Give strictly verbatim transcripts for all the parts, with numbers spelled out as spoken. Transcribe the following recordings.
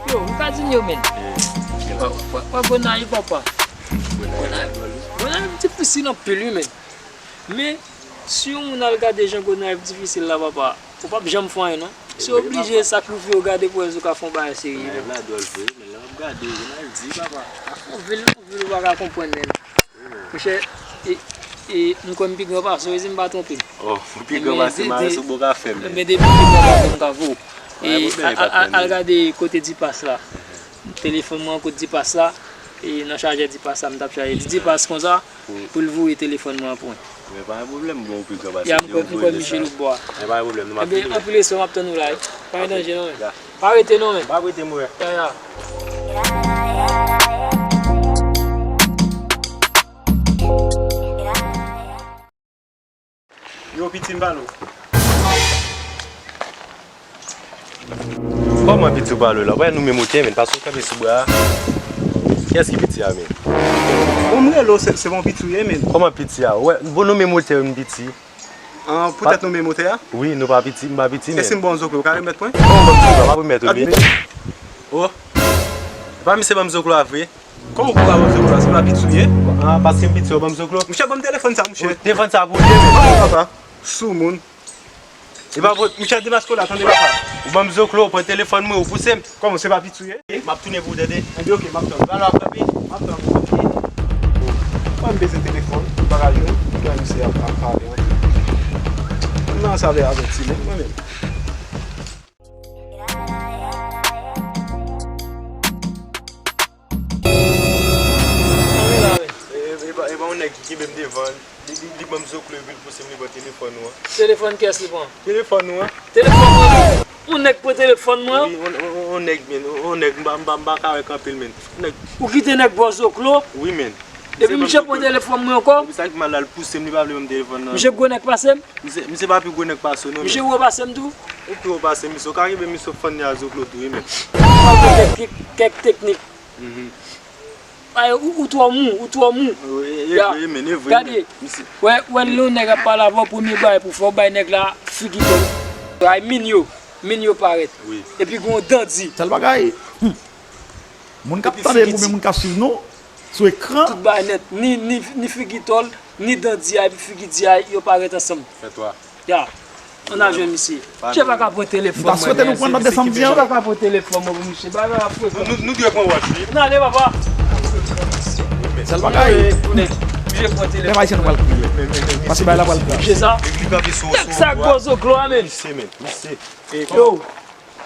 Yo, m ka di n yo, men. Wa, wa, wa Gonayiv, papa. Gonayiv, Gonayiv difisil anpil, wi, men. Men, si yon moun al gade jan Gonayiv difisil la, papa, ou p ap janm fè anyen, non. Se oblije sakrifye w gade pou wè si w ka fè yon bagay serye. Gonayiv la dwòl vre, men lè w ap gade, Gonayiv di, papa. Yon vil, yon vil ou pa ka konprann, men. Monchè, e, e, m kwè m pi gran pase w, si m pa twonpe m. Oh, ou pi gran pase m, a, sou bò ka fè m. Men depi m pi gran pase m, m ka voye w. E, al gade kote Dipas la. Telefòn mwen an kot Dipas la. E nan chajè Dipas la, m t ap chaje. Di Dipas konsa, pou l voye telefòn mwen an pou mwen. Men pa gen pwoblèm, bon, ou pi gran pase m. Ya, m kwè, m kwè Michel ou bò a. Men pa gen pwoblèm, nou m ap fini. Ebyen, anpil respè, m ap tann ou la, wi. Pa gen danje, non, men. Pa rete non, men. M p ap rete, mwen. Ya, ya. Yo, piti, m pale w. Kòman piti w pale w la? Wè, nou menm otè, men, paske w kanpe sou bra a. Kiyès ki piti a, men? Bon, m rele w, se, se bon piti w ye, men. Kòman piti a? Wè, bon, nou menm otè, men piti. An, poutèt nou menm otè a? Wi, nou pa piti, m pa piti, men. E si m ba w zoklo, ou ka remèt mwen? Kòman ban m zoklo? M ap remèt ou, men. Oh. E pa misye ban m zoklo a vre? Kòman ou pou ba m zoklo a? Se pa piti w ye? Ah, paske m piti, ou ban m zoklo? Monchè, ban m telefòn sa, monchè. Telefòn sa pou ou ye, men. Kòman papa? Soumoun. E pa vre, monchè, demaske w la, tande papa. Ou ban m zoklo, ou pran telefòn mwen, ou pouse m. Kòman, se pa piti w ye? M ap tounen pou ou, tande. Ebyen, oke, m ap tann ou. Talè w ap kanpe? M ap tann ou. Mwen m bezwen telefòn, m pa ka jwenn. Mwen misye ap, ap pale anpil. Nan sa vle avèti, men mwen menm. E, e, e pa, e pa yon nèg ki kenbe m devan, li, li, li ban m zoklo epi l pouse m, li pran telefòn ou an. Telefòn kiyès li pran? Telefòn ou an. Telefòn mwen? Yon nèg pran telefòn mwen? Wi, yon, yon, yon nèg, men, yon nèg, m pa, m pa, m pa ka wè kanpe l, men. Yon nèg. Ou kite nèg ba w zoklo? Wi, men. Epi misye pran telefòn mwen ankò? Epi sa ki mal la, l pouse m, li pa vle ban m telefòn nan. Misye gwo nèg pase m? Misye, misye pa pi gwo nèg pase w, non, men. Misye wo pase m tou? Ou pi wo pase m, misye. Ou ka kenbe misye fann li a zoklo tou, wi, men. Ou pa vle kèk, kèk teknik. Mhm. Ay, ou, ou twò mou, ou twò mou. Wi, e vre, men, e vre, men. Gade, wè, wè lè yon nèg ap pale avè w, premye bagay pou fè, w bay nèg la figi tòl. Ay, min yo, min yo parèt. Wi. Epi gen yon dandi. Sèl bagay, hmm, moun k ap tande nou, oubyen moun k ap swiv nou sou ekran. Tout bagay nèt, ni, ni, ni figi tòl, ni dandi a, epi figi di a, yo parèt ansanm. Fè twa. Ya, ann al jwenn misye. Misye pa ka pran telefòn mwen, men. M ta swete nou pran nòt de samdi an. Misye pa ka pran telefòn mwen pou misye. Bagay la frekan. Nou, nou, nou dwe pran wòch, wi. Ann ale, papa. Sèl bagay. Misye pran telefòn. Pèp ayisyen nou pral kriye. Paske bagay la pral grav. Misye sa. Nèg sa gwo zoklo a, men. Misye, men. Misye. Yo.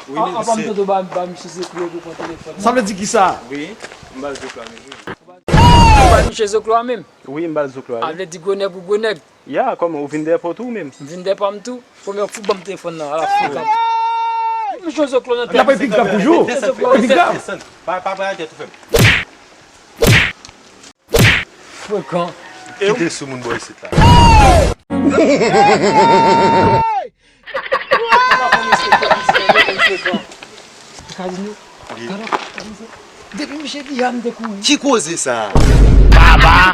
Wi, men, apa m tande w ba, ba misye zoklo pou pran telefòn nan. Sa vle di kisa? Wi, m ba l zoklo a, men. Ou ba misye zoklo a menm? Wi, m ba l zoklo a, wi. A vle di gwo nèg ou gwo nèg. Ya, kòman, ou vin dèyè pòt ou menm? M vin dèyè pa m tou. Premye fout ban m telefòn nan, ala frekan. Misye zoklo nan tèt. N ap epi grav toujou. Desann, desann, desann. Pa, pa, pa, tèt ou fè m. Frekan. Kite sou moun bò isit la. Ou ka di nou? Wi. Talè, talè, depi misye di a, m te kouri. Ki koze sa? Baba!